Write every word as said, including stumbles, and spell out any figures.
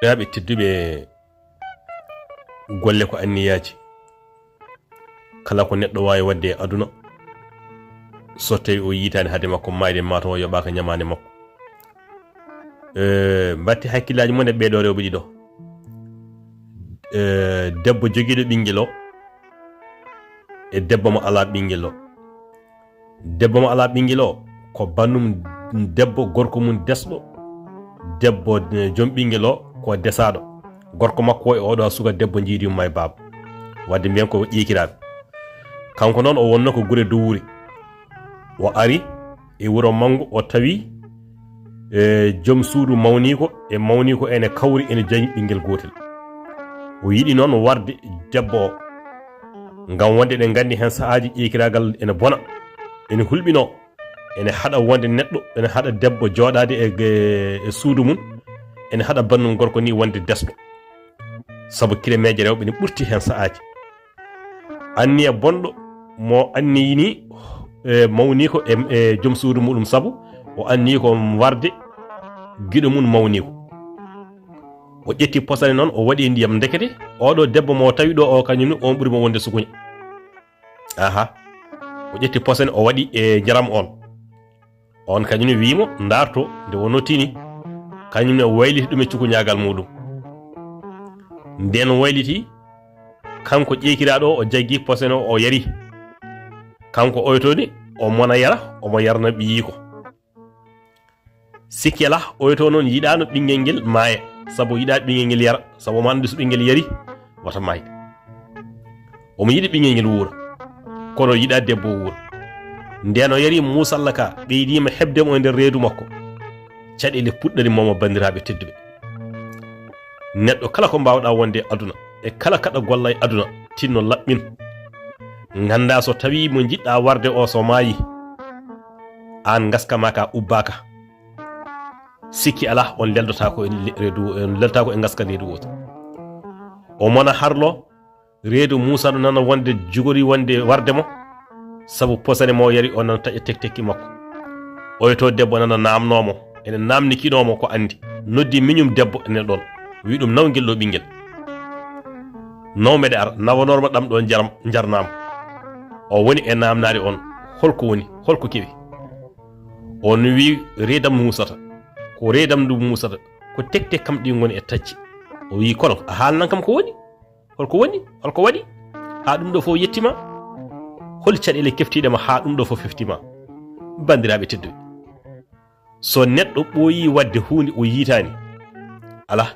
Ɓeyaɓe tedduɓe, golle ko anniyaaji. Kala ko neɗɗo waawi waɗde e aduna, so tawi o yiitaani hade makko maayde, maa taw o yoɓaaka ñamaande makko. Eh, mbaɗte hakkillaaji mon e ɓeeɗo rewɓe ɗiɗo. Eh, debbo jogiiɗo ɓinngel o, e debbo mo alaa ɓinngel o. Debbo mo alaa ɓinngel o, ko bannum debbo, gorko mum desɗo. Debbo, eh, joom ɓinngel o, ko desaaɗo. Gorko makko o e oɗo suka debbo jiidi yumma e baaba. Wadde mbiyen ko ƴiikiraaɓe. Kanko noon o wonno ko gure duwuri. O ari e wuro manngu, o tawi, e, joom suudu mawniiko e mawniiko ene kawri, ene jañi ɓinngel gootel. O yiɗi noon warde debbo o, ngam wonde eɗen nganndi heen sahaaji ƴiikiraagal ene bona, ene hulɓinoo, ene haɗa wonde neɗɗo, ene haɗa debbo jooɗaade e, e, e suudu mum, ene haɗa bannum gorko ni wonde desɗo. Sabu kiremeeje rewɓe ne ɓurti heen sahaaji. Anniya bonɗo mo anniyini, e, mawniiko e, e joom suudu muɗum, sabu o anniyi ko warde giɗo mum mawniiko. O ƴetti posane noon, o waɗi e ndiyam. Ndekete oɗo debbo mo tawi ɗo o, kañum ni on ɓuri mo wonde sukuña. Aha. O ƴetti posane, o waɗi e njaram on. On kañum ne wi'i mo, "Ndaarto, nde wonno tini." Kañum ne wayliti ɗum e cukuñaagal muɗum. Nden wayliti, kanko ƴeekiraaɗo o, o jaggi posene o, o yari. Kanko oyto ni, o mona yara, omo yarna ɓiyiiko. Sikki alaa, oyto noon yiɗaano ɓinngel ngel maaya, sabu yiɗaa ɓinngel ngel yara, sabu omo anndi so ɓinngel yari, wata maayde. Omo yiɗi ɓinngel ngel wuura, kono yiɗaa debbo o wuura. Nden o yari muusalla ka, ɓeydiima heɓde mo e nder reedu makko. Caɗeele puɗɗari mo, mo banndiraaɓe tedduɓe. Neɗɗo kala ko mbaawɗaa wonde e aduna, e kala kaɗa golla e aduna, tinno laɓɓin. Nganndaa so tawii mo njiɗɗaa warde o so maayi, aan ngaska maa ka ubbaaka. Sikki alaa, on leldotaako e le-, reedu, on leldotaako e ngaska reedu wooto. O mona harlo, reedu muusaɗo nana wonde jogori wonde warde mo, sabu posane mo yari o nana taƴa tektekki makko. Oyo to debbo nana naamnoo mo, ene naamnikinoo mo ko anndi. Noddi miñum debbo ene ɗoon. Wi ɗum, "Naw ngel ɗo ɓinngel. Naw meɗe ara, nawanor ma ɗam ɗo njaram, njarnaam." O woni e naamnaade on, "Holko woni? Holko kewi?" On wi, "Reedam muusata." Ko reedam ndu muusata, ko tekte kam ɗi ngoni e tacci. O wi, "Kono a haalnan kam ko woni? Holko woni? Holko waɗi? Haa ɗum ɗo fof yettima? Hol caɗeele keftiiɗe ma haa ɗum ɗo fof heftima?" Banndiraaɓe tedduɓe, so neɗɗo ɓooyi waɗde huunde o yiitaani, alaa,